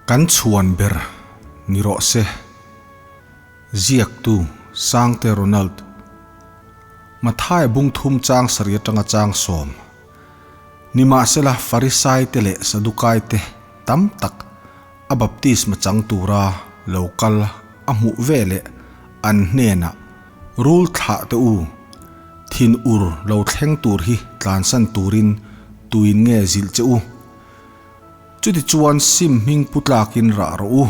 Kan chhuan ber ni rawh se. Ziaktu, Sangte Ronald. Matthai bung thum chang sarih atanga chang sawm. Nimahsela Farisaite leh Sadukaite tam tak a baptisma chang tura lo kal a hmuh ve leh an hnenah rul thlah teh u, thin ur lo thleng tur hi tlansan turin tuin nge zilh che u? Chutichuan sim hming pu tlakin rah rawh u,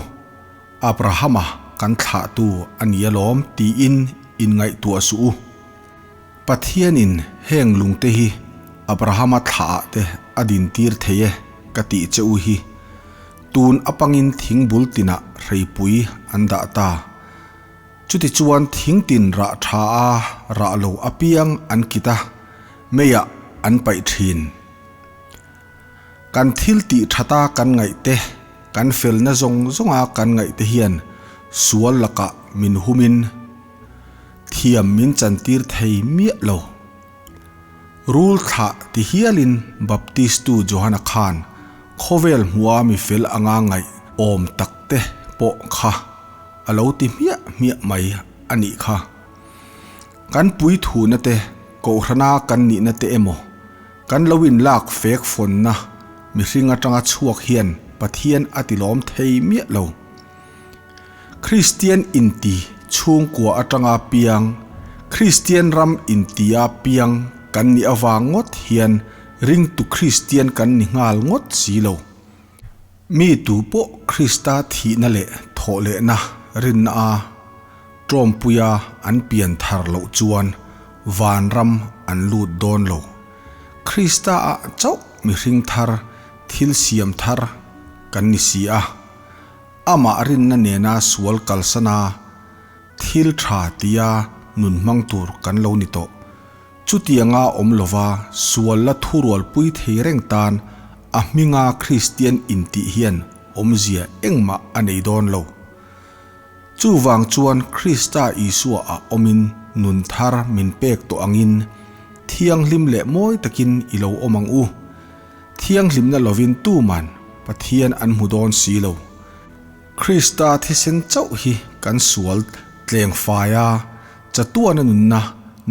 Abrahama kan thlahtu a ni alawm tiin inngaihtuah suh u. Pathianin heng lungte hi Abrahama thlaah te a dintir thei e ka tih che u hi. Tun apangin thingbul tinah hreipui an dah ta. Chutichuan thingtin rah tha a rah lo apiang an kit a, meiah an paih thin. Kan thil tih thata kan ngaih te, kan felna zawng zawnga kan ngaih te hian sual lakah min humin thiam min chantir thei miah lo. Rul thlah ti hialin Baptistu Johana khan khawvel hmua mi fel anga ngaih awm tak te pawh kha a lo ti hmiah hmiah mai a nih kha. Kan puithuna te, kohhrana kan nihna te emaw, Kan lo inlak fek fawnna mihring atanga chhuak hian Pathian a tilawm thei miah lo. Kristian inti chhungkua atanga piang, Kristian ram intia piang kan nih avang ngawt hian ringtu Kristian kan ni nghal ngawt si lo. Mi tu pawh Krista thihna leh thawhlehna rinna a tawmpuia an pian thar loh chuan vanram an lut dawn lo. Krista ah chauh mihring thar, thil siam thar kan ni si a. Amah rinna nena sual kalsana thil tha tia nun hmang tur kan lo ni tawh. Chutianga awm lova sual la thurualpui thei reng tan a hminga Kristian intih hian awmzia engmah a nei dawn lo. Chuvang chuan Krista Isua ah awmin nun thar min pek tawh angin thianghlim leh mawi takin i lo awm ang u. Thianghlimna lovin tuman Pathian an hmu dawn si lo. Krista thisen chauh hi kan sual tleng fai a, chatuana nunna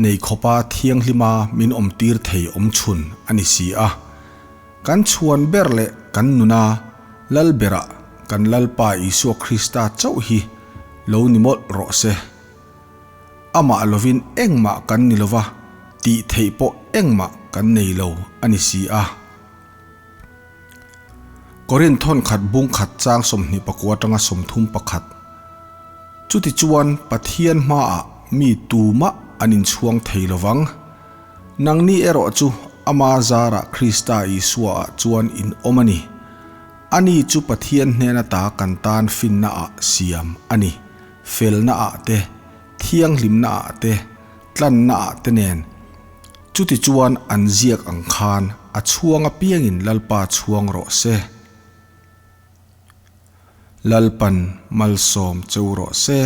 nei khawpa thianghlima min awmtir thei awmchhun a ni si a. Kan chhuan ber leh kan nuna Lal berah kan Lalpa Isua Krista chauh hi lo ni mawlh rawh se. Amah lovin engmah kan ni lova, tih theih pawh engmah kan nei lo a ni si a. Korinth thawnkhat bung khat chang 24 atanga 31. Chutichuan Pathian hmaah mi tumah an inchhuang thei lovang. Nangni erawh chu ama zarah Krista Isuaah chuan in awm a ni. Ani chu Pathian hnen ata kan tan finnaah siam a ni, felnaah te, thianghlimnaah te, tlannaah te nen. Chutichuan an ziak ang khan a chhuang apiangin Lalpa chhuang rawh se. Lalpan malsawm cheu rawh se.